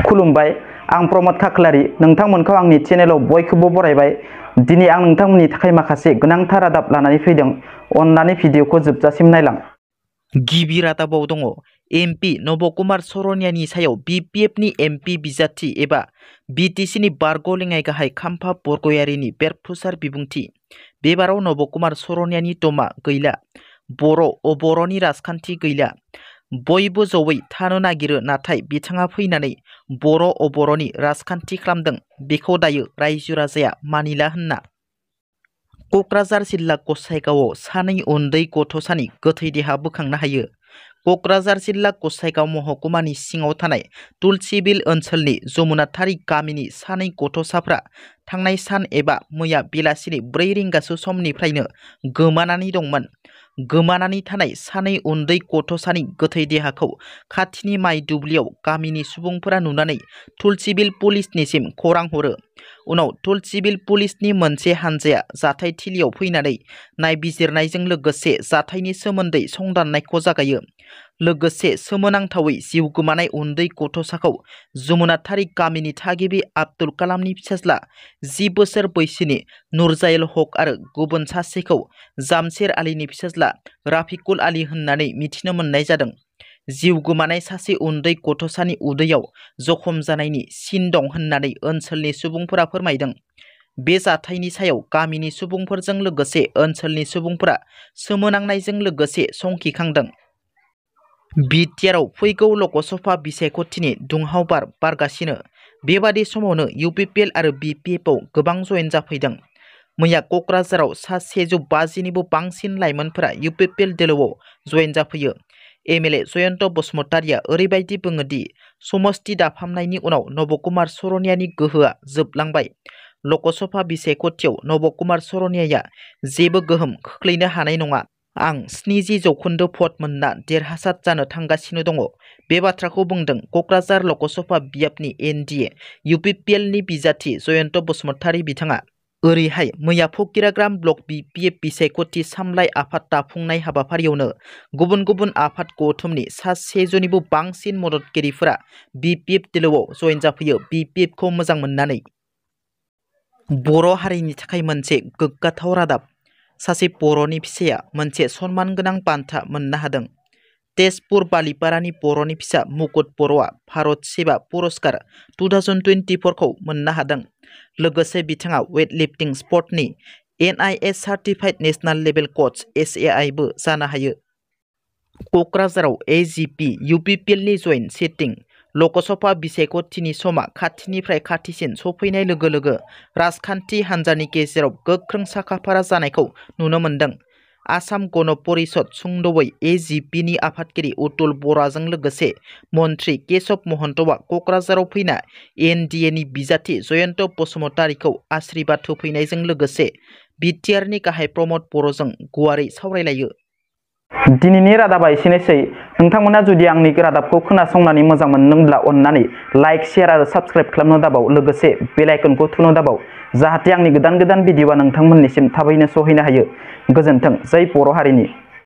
खुलुमबाय आं प्रमोद खाख्लारि नोंथांमोनखौ आंनि चेनेलाव बयखौबो बरायबाय। दिनै आं नोंथांमोननि थाखाय माखासे गोनांथार रादाब लानानै फैदों। अन्नानै भिडिअखौ जोबजासिम नायलां। गिबि रादाबाव दङ एमपि नबकुमार सरनियानि सायाव बिपिएफनि एमपि बिजाथि एबा बिटिसिनि बारग' लेङाइ गाहाय खाम्फा बरगयारिनि बेरफुसार बिबुंथि। बेबाराव नबकुमार सरनियानि दमा गैला, बर' अबर'नि राजखान्थि गैला। बयबो जयै थानो नागिरो, नाथाय बिथाङा फैनानै बर' अबर'नि राजखान्थि खालामदों, बेखौ दायो रायजो राजाया मानिला होनना। क'क्राझार जिल्ला गसाइगावआव सानै उन्दै गथ'सानि गोथै देहा बोखांनो हायो। क'क्राझार जिल्ला गसाइगाव महकुमानि सिङाव थानाय तुलसीबिल ओनसोलनि जमुनाथारि गामिनि सानै गथ'साफ्रा थांनाय सान एबा मैया बेलासिनि 4 रिंगासो समनिफ्रायनो गोमानानै दंमोन। गोमानानै थानाय सानै उन्दै गथ'सानि गोथै देहाखौ खाथिनि माइ दुब्लियाव गामिनि सुबुंफोरा नुनानै तुलसीबिल पुलिसनिसिम खौरां हरो। उनाव तुलसीबिल पुलिसनि मोनसे हानजाया जाथायथिलियाव फैनानै नायबिजिरनायजों लोगोसे जाथायनि सोमोन्दै संदाननायखौ जागायो। लोगोसे सोमोनांथावै जिउ गोमानाय उन्दै गथ'साखौ जमुनाथारि गामिनि थागिबि आब्दुल कालामनि फिसाज्ला 10 बोसोर बैसोनि नुरजाइल हक आरो गुबुन सासेखौ जामशेर आलीनि फिसाज्ला राफिकुल आली होननानै मिथिनो मोननाय जादों। जिउ गोमानाय सासे उन्दै गथ'सानि उदैयाव जखम जानायनि सिन दं होननानै ओनसोलनि सुबुंफोरा फोरमायदों। बे जाथायनि सायाव गामिनि सुबुंफोरजों लोगोसे ओनसोलनि सुबुंफोरा सोमोनांनायजों लोगोसे संखिखांदों। बिटिआरआव फैगौ लकसभा बिसायख'थिनि दुंहाव बार बारगासिनो। बेबादि समावनो इउपिपिएल आरो बिपिएफआव गोबां जयेन जाफैदों। मैया क'क्राझाराव सा 150निबो बांसिन लाइमोनफोरा इउपिपिएल दोलोआव जयेन जाफैयो। एमएलए जयन्त बसुमतारिया ओरैबायदि बुङो दि समस्ति दाफामनायनि उनाव नबकुमार सरनियानि गोहोआ जोबलांबाय। लकसभा बिसायख'थियाव नबकुमार सरनियाया जेबो गोहोम खोख्लैनो हानाय नङा। आं 70% भट मोनना देरहासार जानो थांगासिनो दङ। बे बाथ्राखौ बुंदों क'क्राझार लकसभा बियाबनि एनडिए इउपिपिएलनि बिजाथि जयन्त बसुमतारि बिथाङा। ओरैहाय मैया फकिराग्राम ब्लक बिपिएफ बिसायख'थि सामलाय आफाद दाफुंनाय हाबाफारियावनो गुबुन गुबुन आफाद गौथुमनि सा 100 बांसिन मददगिरिफोरा बिपिएफ दोलोआव जयेन जाफैयो बिपिएफखौ मोजां मोननानै। बर' हारिनि थाखाय मोनसे गोग्गाथाव रादाब। सासे बर'नि फिसाया मोनसे सनमान गोनां बान्था मोननो हादों। तेजपुर बालिपारानि बर'नि फिसा मुकुट बर'आ भारत सेवा पुरस्कार 2024 खौ मोननो हादों। लोगोसे बिथाङा वेटलिफ्टिं स्पर्टनि NIA certified national level coach एसएआइबो जानो हायो। क'क्राझाराव एजिपि इउपिपिएलनि जयेन्ट सिटिं। लकसभा बिसायख'थिनि समा खाथिनिफ्राय खाथिसिन सफैनाय लोगो लोगो राजखान्थि हान्जानि गेजेराव गोख्रों साखाफारा जानायखौ नुनो मोन्दों। आसाम गण परिषद सुंद'यै एजिपिनि आफादगिरि अतुल बराजों लोगोसे मन्त्रि केशब महन्तआ क'क्राझाराव फैना एनडिएनि बिजाथि जयन्त बसुमतारिखौ आशीर्बाद होफैनायजों लोगोसे बिटिआरनि गाहाय प्रमोद बर'जों गुवारै सावरायलायो। दिनैनि रादाबा एसेनोसै। नोंथांमोना जुदि आंनि रादाबखौ खोनासंनानै मोजां मोनदोंब्ला अन्नानै लाइक, शेयार आरो साबस्क्राइब खालामनो दाबाव। लोगोसे बेल आइकनखौ थुनो दाबाव, जाहाथे आंनि गोदान भिडिअआ नोंथांमोननिसिम थाबैनो सहैनो हायो। गोजोन्थों। जै बर' हारिनि।